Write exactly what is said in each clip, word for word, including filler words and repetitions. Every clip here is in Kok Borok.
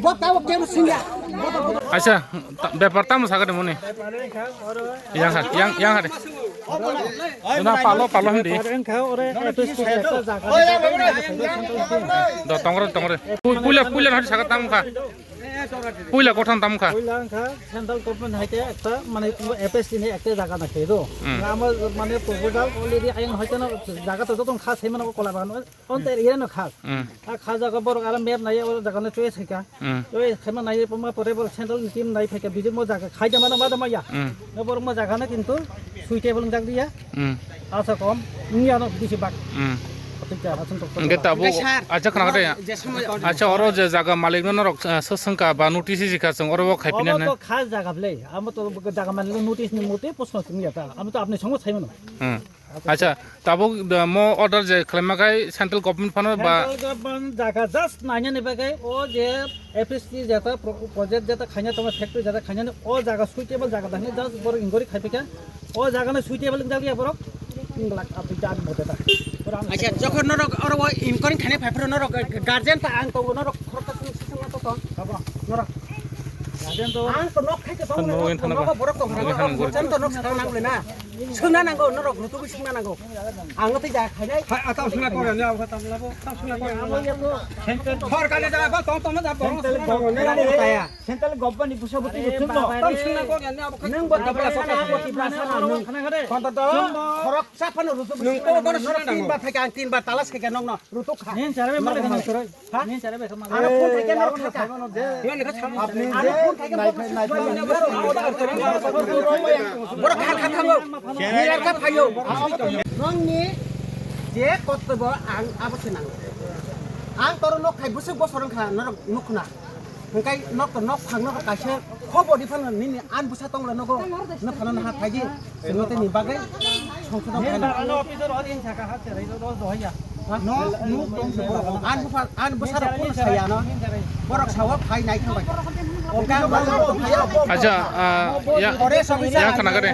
Bo tabo kebo singya. Acha, ta-, bepar tamo sakade muni. Yang ha, yang, yang ha de. Na palo, palo hindi. Do tongre, tongre. Pu-, puila, puila hari sakat tamo kha. Puila kotham tamo kha. Puila wngkha central government hai khe ekta mane F S T ni ekta jaga na khe do. Hmm. Amo mane proposal already ayang hai khe no jaga to jotong kha sai mano kola bagan. Onte area no khas. Hmm. A kha jaga borok aro map nai o jaga no choice kha. Hmm. Choice khaima nai poma pore bor central ni team nai phaika bijik mo jaga khai da mano ma da maya. Hmm. No borok mo jaga no kintu suitable jak dia. Hmm. Asa kom ni ano bisi bak. Hmm. Atik ja hasan tok. Enke tabo Enke sir, acha khna khade. Je somoy Acha oro je jaga malik no norok uh, sasangka ba notice si kha song oro khai pina Omo na. To khas jaga ble. Amo to jaga malik notice ni mote posno sing ya ta. Amo to apni songo sai mano. Hmm. Acha, tabuk da mo order je khlaima khai central government phano ba Central government jaga just naina ni bagwi o je F S T jeta pro-, project jeta khaina tongo factory jeta khaina ni o jaga suitable jaga dangni just borok inquiry khai phika o jaga no suitable wng jakya borok wng glak abdi jani mote ta. Acha, jokhon norok oro o inquiry khaina phai phuru norok guardian ta ang tongo norok khoroksa sini sising ma to tong. Abo norok. Guardian to Ang to nok khai to tongo Thanbo, norok thanbo. Nogo borok tong Thanbo, khoroksa thanbo. Sising to nok sakang nang le na. Sungna nango, norok rutubu sungna nango. Ang tei ja khainai. Hai, atau sungna kore, ne, abo tam labo, tam sungna kore. Abo ya to. Hor kale da, ba, tong, tong, da, borok sungna nango. Central government ni busa buti Are, buti no. Baba Tam re. Sungna kore, ne, abo khai. Nang bo Baba tapla re, sa, baba re, abo ki baba basa re, na nung. Khana khade. Konta to, Sungbo. Khorok sa phano rutubu Nung sungna ko nango, kono sungna nango. Tin bar thai ka, ang tin bar talas khe ka nong no, rutuk kha. Nin chara be male khana soro. Ha? Nin chara be khama. Ano phone thai ka nong kha. Apni Ano je phone thai ka nai nong phai nai kha. Boro kha kha thango. Ni lar kha phayo. Nong ni je kottobo ang abo se nang. Ang toro nok khai busuk bosor wngkha norok nukhna. Hwnkhe nok to nok phang nok kaisa khobo di phano nini an bwsa tongla nogo. Nok phano naha phaidi. Sengno tei ni bagwi songsono Nin phano. Ba ano officer o din saka ha cherai do do doya. Ha? No, nuk tong se borok. An bwsa, an bwsa rok kono saya no. Borok sawa phai nai thang bai. Oka ma to phayo. Acha, ah, ya, Ore sabi ya sa. Khana gare.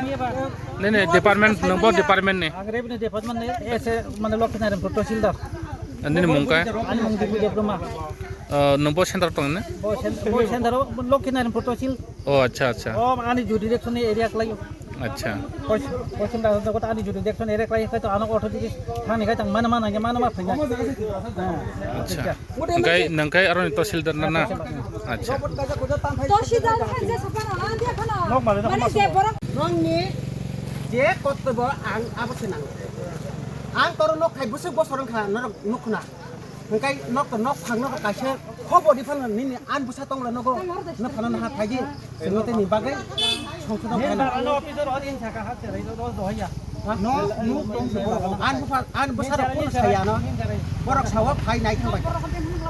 Ne, ne, department, nungbo department ni. Ang revenue department ni, ese, mane, Lokhinarayanpur Tahsildar. Nini mung kai? Ani mung Dipu Debbarma. Ah, nungbo center tong ne? Bo cen-, bo center o, Lokhinarayanpur Tahsil. Oh, acha, acha. Oh, ani jurisdiction ni area khlai. Acha. Pos-, poschim da, da, ani jurisdiction area khlai, khai to ano authority thani khai tang mana, mana, mana, mana, phai. Acha. Nangkai, nangkai aro ni Tahsildar na na. Acha. Tahsildar hai je sapana, ah, dia khana. Nok male, nok Mane male. Je borok Nongni je kottobo ang abo se nang. Ang toro nok khai busuk bosor wngkha norok nukhna. Hwnkhe nok to nok phang nok kaisa khobo di phano nini an bwsa tongla nogo. Nok phano naha phaidi. Sengno tei ni bagwi songsono Nin phano. Ba ano officer o din saka ha cherai do do doya. Ha? No, nuk tong se borok. An bwsa, an bwsa rok kono saya no. Borok sawa phai nai thang bai.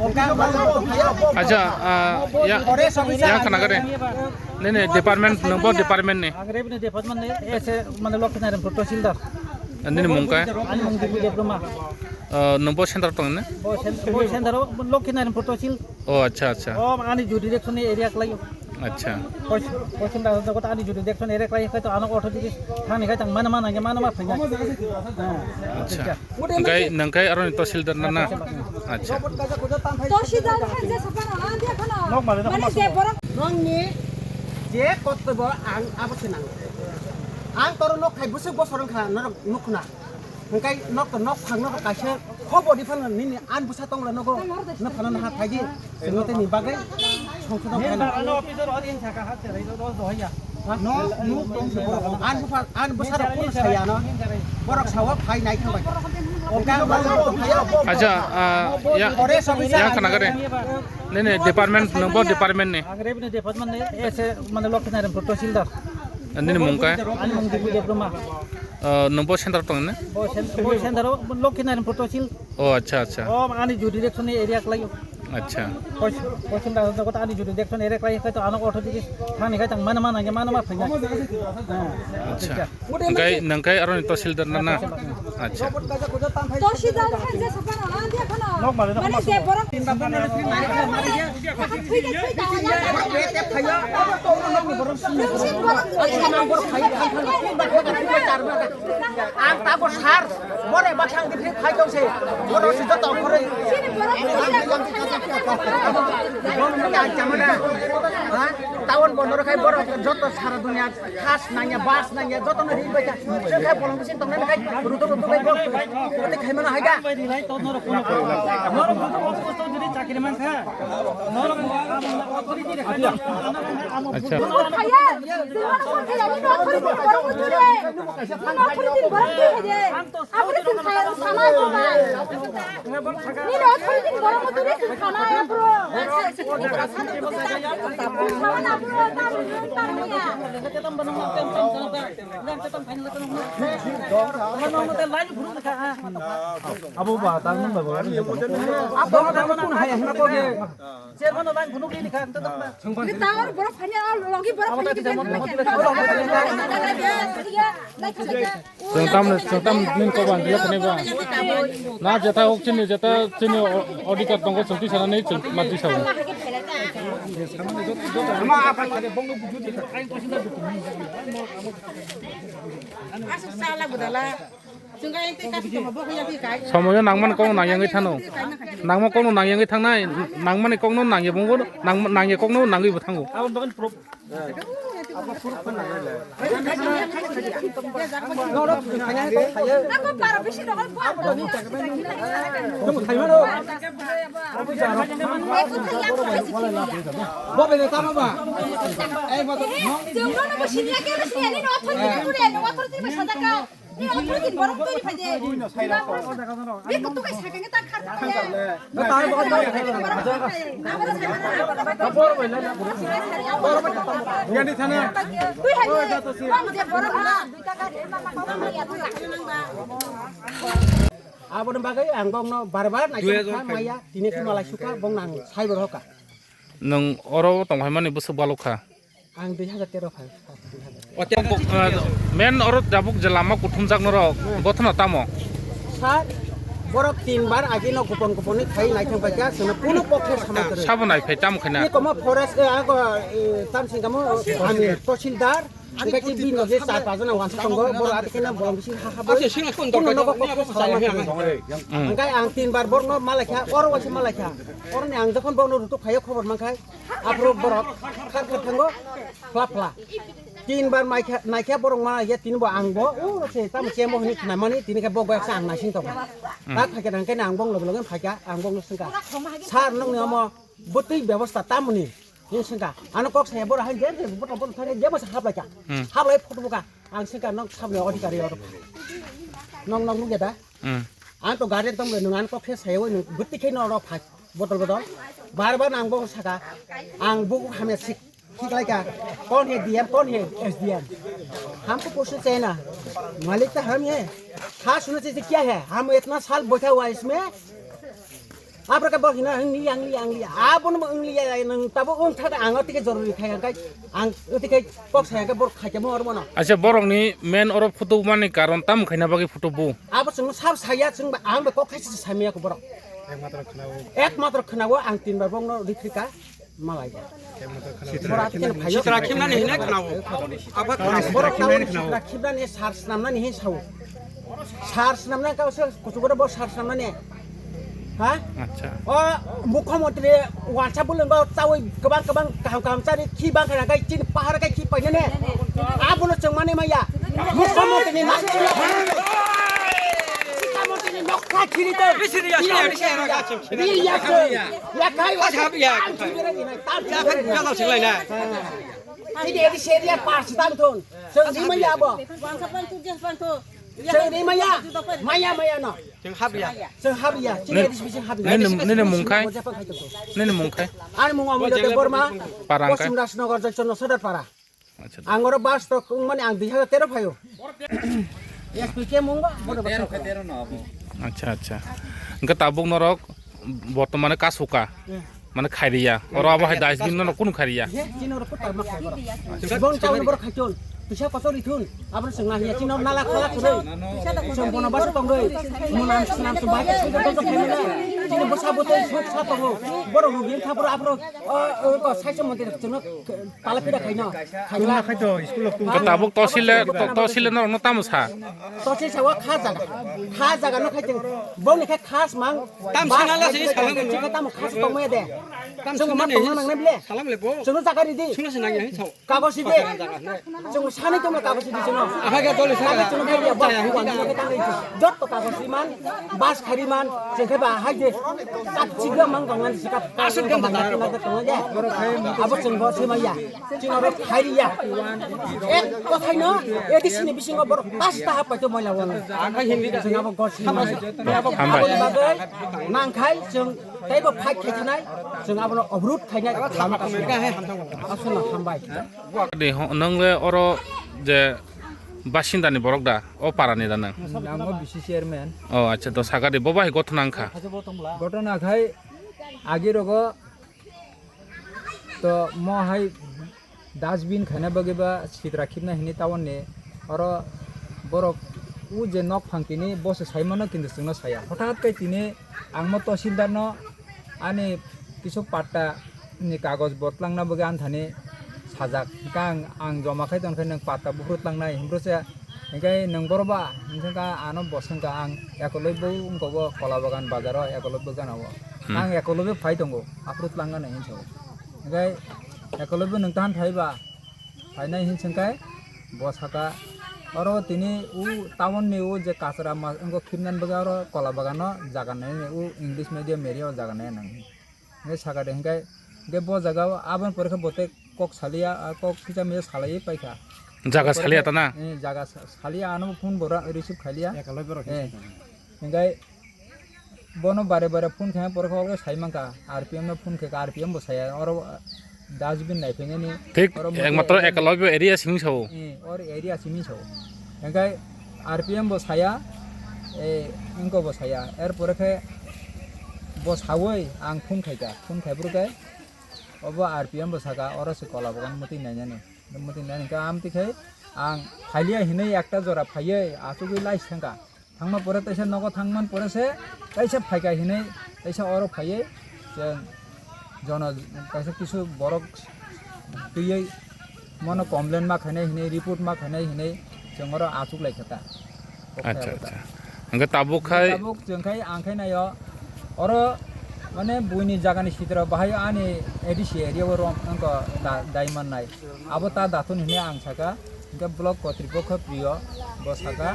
Oka ma to phayo. Acha, ah, ya, Ore sabi ya sa. Khana gare. Ne, ne, department, nungbo department ni. Ang revenue department ni, ese, mane, Lokhinarayanpur Tahsildar. Nini mung kai? Ani mung Dipu Debbarma. Ah, nungbo center tong ne? Bo cen-, bo center o, Lokhinarayanpur Tahsil. Oh, acha, acha. Oh, ani jurisdiction ni area khlai. Acha. Pos-, poschim da, da, ani jurisdiction area khlai, khai to ano authority thani khai tang mana, mana, mana, mana phai. Acha. Nangkai, nangkai aro ni Tahsildar na na. Acha. Tahsildar hai je sapana, ah, dia khana. Nok male, nok Mane male. Je borok Nongni je kottobo ang abo se nang. Ang toro nok khai busuk bosor wngkha norok nukhna. Hwnkhe nok to nok phang nok kaisa khobo di phano nini an bwsa tongla nogo. Nok phano naha phaidi. Sengno tei ni bagwi songsono Nin phano. Ba ano officer o din saka ha cherai do do doya. No, nuk tong se borok. An bwsa, an bwsa rok kono saya no. Borok sawa phai nai thang bai. Oka ma to phayo. Acha, ah, ya, Ore sabi sa. Ya khana gare. Ne, ne, department, nungbo department ni. Ang revenue department ni, ese, mane, Lokhinarayanpur Tahsildar. Nini mung kai? Ani mung Dipu Debbarma. Ah, nungbo center tong ne? Bo cen-, bo center o, Lokhinarayanpur Tahsil. Oh, acha, acha. Oh, ani jurisdiction ni area khlai. Acha. Pos-, poschim da, da, ani jurisdiction area khlai, khai to ano authority thani khai tang mana, mana, mana, mana phai. Acha. Nangkai, nangkai aro ni Tahsildar na na. Acha. Tahsildar hai je sapana, ah, dia khana. Nok male, nok Mane male. Je borok Ang tabo sar, bore bakhang di phai tong se, boro si joto khoroi. Sini borok. Ang chamana, ha? Town bondor khai borok joto sara dunia khas nangya, bas nangya, joto no ri bai kha. Chwng khai bolong bisin tongnani khai rudo rudo bai borok. Ate khai mano hai da. Acha. Nini authority ni borok motore sing khanai, bro. Bro, bro, bro. Abo ba, tang nang ba, ba. Abo ba, tang nang hai, hai, ko ge. Chairman no line phunuk ni kha, ang to tong ba. Ni tang aro borok phanya, logi borok phanya. Chwng tam, chwng tam nini kok ang gila khani ba. Na jeta hok chini, jeta chini o-, auditor tongo chwng twi sanani chwng ma twi sao. Aswk sala budala. Chwng ga ente customer bo khaya phi kai. Somoyo nangmani kokno nangyangwi thano. Nangma kokno nangyangwi thangnai, nangmani kokno nangya bongbo, nangma, nangya kokno nangwi bo thango. Aboni bagwi ang bongno bar bar naikhe maya, tini khe malai sukha, bongno ang saibo rohorkha. Nwng oro tongphaimani bwswk balukha? Ang dui hazar tero phai, phai, dui hazar tero. Men oro tabuk je lama kuthumjak norok gothona tamo? Sir, borok tin bar agi no kupon kupon ni khai nai thang paikha, sino kuno pokhe samai kwrwi. Sabo nai phai tamo khaina? Ni komo forest, eh, ago, eh, tam sing kamo, ami tahsildar, hingke ki bini je char pajana wansa tongo, borok ati kena borok bisi ha ha boi. Kuno nogo pokhe samai kwrwi. Hingke ang tin bar borok no malai kha, oro waisa malai kha. Oro ni ang jokhon borok no rutuk phaio khobor mankhai. Aphuru borok kar kar thango, phla phla. Tin bar mai kha, nai kha borok ma ya, tin bo ang bo, o se tamo chemo hini khna mani, tini khe bo goyak sa ang naising tongo. Hmm. Ta phaikha nang khe ang bong log log phaikha, ang bong no sengkha. Sir, nokni omo bwtwi bebosta tamoni? Hini sengkha. Ano kok saya borok hai je, je botol botol thangkhe je masa hablai kha. Hmm. Hablai photo buka. Ang sengkha nok sabni odhikari oro. Nok nok nukya da? Hmm. Ang to gari tong le, nwng ang kok khe sayawi, nwng bwtwi khe no oro phai, botol botol. Bar bar ang bo saka, ang bo hamya sik, sik lai ka, "कौन है डीएम, कौन है एसडीएम? हमको पूछना चाहिए ना, मालिक तो हम ही है, खास होना चाहिए, क्या है? हम इतना साल बैठा हुआ है इसमें।" Abra ka bor hina ang li, ang li, ang li. Abo no ang li ya, nang tabo ang thada ang ati ke jorori khai ang kai. Ang ati ke kok saya ke bor khai ke mo ormo no. Acha, borok ni main oro photo mani karon tam khaina bagwi photo bu. Abo chwng sab saya chwng ba ang ba kok khai sa samya ko borok. Ekmatro khnawo. Ekmatro khnawo ang tin bar bong no rikrika malai. Sitra khimnani hine khnawo. Abo khnawo. Borok khimnani khnawo. Sitra khimnani sar snamnani hin sao. Sar snamna ka se kuchuk ore bo sar snamnani. Ha? Acha. O mukhyamantri wansa bulung ba chawi kwbang kwbang kaham kaham chari khi bang khana kai chin pahar kai khi painani. Abono chwngmani maya. Mukhyamantri ni nok. Mukhyamantri ni nok kha khiri to. Bisi riya, riya, riya, riya, riya. Riya, riya. Ya kai wa. Acha, ya. Ya, ya, ya, ya. Ini, ini serial pas tam thon. Chwng di maya bo. Chwng di maya. Maya, maya no. Chwng hab ya. Chwng hab ya. Chwng Ne-, edis bisi hab ya. Nini, nini mung khai? Nini mung khai? Ani mung Amul Debbarma. Parang khai? Poschim Rajnagar, Joychandra Sodar Para. Acha. Ang oro bus tok wngmani ang dui hazar tero phaio. S P K mung ba, bodo bus tok. Acha, acha. Hingke tabuk norok bortomane kasuka. Eh. Mane khairiya. Oro abo hai dustbin no kunu khairiya. He, chini oro kutar ma khai borok. Bon town borok khai ton. Pisa kosor ithun. Abo sengna hiya chini oro nala khala khurui. Som bono bus tongoi. Munam sunam sumbai. Chini bwsa bwtwi sok sa tongo. Borok rugwi kha borok aphuru, o, o, ko saichung mantwi rok chwngno tala pida khaino. Khaina. Tabuk tosil le, to-, tosil le norokno tamo sa? Tosil sawa kha jaga. Kha jaga no khai chwng. Boni khe kha smang. Tam sana la sini salam le. Chikha tamo kha sa tongmaya de. Tam chwng sana ma tongna nangnai bile. Salam le bo. Chwngno jaga ridi. Chwngno se nangya hin sao. Kagos ridi. Chwng sanai tongma kagos ridi chwngno. Aha ga dole sa. Kagos chwngno khai ya. Jotto kagos riman. Bas khariman. Chwng khai ba hai de. Kap chigla mang tongna sikap. Asuk gam tongna tongna de. Abo chwng bo se maya. Chwng oro khai ya. Ek kothai no. Edi sini bisingo borok pas ta hap paito moila wala. Chwng abo gos. Hambai. Nang khai chwng Tei bo fight khai thanai, chwng abono obrut khainai lama kasui. Aswkno hambai. Di ho-, nwng le oro je basindani borok da, o parani da nwng? Ang o B C chairman. O acha, to sakadi bo bai gotna wngkha. Gotna khai agi rogo to mo hai dustbin khaina bagwi ba sitra khibna hini town ni oro borok o je nok phang tini bo se sai mano kintu chwngno saya. Hothat kai tini ang mo tahsildar no ani kisu patta ni kagoj bo twlangna bagwi ang thani sajak. Hwnkhe ang, ang joma khai tongkhe nwng patta buphuru twlangnai hinphuru se, hwnkhe nwng boro ba? Hwnkhe ano bo swngkha ang ekoloi bo wngkha bo Kola Bagan bazaro ekoloi bo gana o. Hmm. Ang ekoloi bo phai tongo aphuru twlangnani hinwi sao. Hwnkhe ekoloi bo nwng tahan phai ba? Phainai hin chwngkhe bo saka oro tini o town ni o je kachra ma wngkha khibnani bagwi oro Kola Bagano jaga nai o English medium area o jaga nai nang. Hwnkhe saka de hwnkhe, hwnkhe bo jaga o aboni pore khe bo tei kok saliya, a kok kisa misa salaiwi paikha. Jaga saliya ta na? Eh, jaga sa-, saliya ano phone bo ra-, receive khaliya. Ekoloi borok Eh. Hwnkhe bono bare bare phone khe porokhe olge sai mankha, R P M no phone khe R P M bo saya, oro dustbin nai phainani. Thik, oro ekmatro mote Ekolobyo area simi sao. Eh, or area simi sao. Hwnkhe R P M bo saya, eh, wngko bo saya. Er pore khe bo sawi ang phone khaikha, phone khai phuru khe obo R P M bo saka, oro se Kola Bagan mwtwi nainani. Mwtwi nainani khe amtwi khe ang phailia hinwi ekta jora phaiwi achugwi lai sengkha. Thangma pore teisa nogo thangman pore se teisa phaikha hinwi teisa oro phaiwi chwng jono kaisa kisu borok twiwi mono complain ma khainai hinwi report ma khainai hinwi chwng oro achuk lai kha ta. Acha, acha. Hwnkhe tabuk khai tabuk chwng khai ang khai naio oro mane buini jagani sitra bahai ani A D C area o rom wngkha da-, daiman nai. Abo ta dathun hinwi ang saka, hwnkhe block kotripokho priyo bo saka,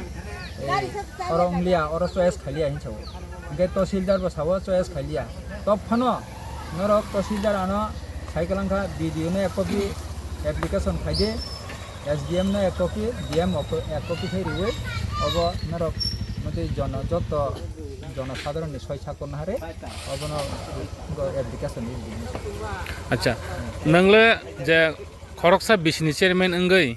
ei, oro wngliya, oro choice khaliya hinwi sao. Hwnkhe tahsildar bo sao choice khaliya. Tobphano norok tahsildar ano sai kwlangkha, B D O no ek copy application khaidi, S D M no ek copy, D M ek copy khe riwi, obo norok motwi jono jotto jono sadharonni soi sakonno hare obono application ri. Acha, nwngle je khoroksa B C ni chairman wngwi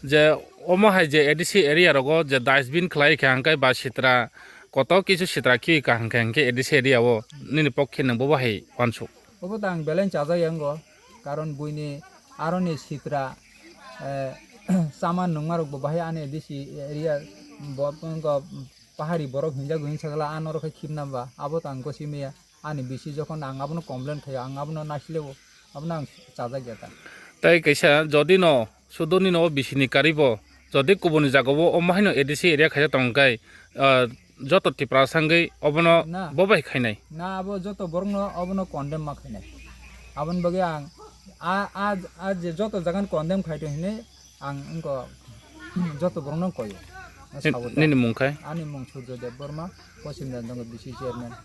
je omo hai je A D C area rogo je dustbin khlai kha hwnkhe ba sitra koto kisu sitra khibi kha hwnkhe hwnkhe A D C area o nini pokhe nwng bobo hai uansuk? Obo ta ang belai chajak ya wngo, karon buini aroni sitra, eh, chama nungmarok bo bahai ani A D C area bo wngkha pahari borok hinjago hinwi sakla, ah, norok khe khibna ba, abo ta ang gosi maya. Ani bisi jokhon ang abono complain khaio, ang abono naisle o, abono ang chajak ya ta. Tei kaisa jodi no sudo nini o bisi ni karibo, jodi kubuni jaga o omo haino A D C area khaijak tong khe, ah, joto Tiprasa wngwi obono na, bo bai khainai. Na, abo joto borokno obono condemn ma khainai. Aboni bagwi ang a, a, a je joto jagani condemn khaito hinwi ang wngkha joto borokno koyo. Ni-, sabo ta. Nini mung khai? Ani mung Surjo Debbarma, Poschim Dangdongo B C chairman.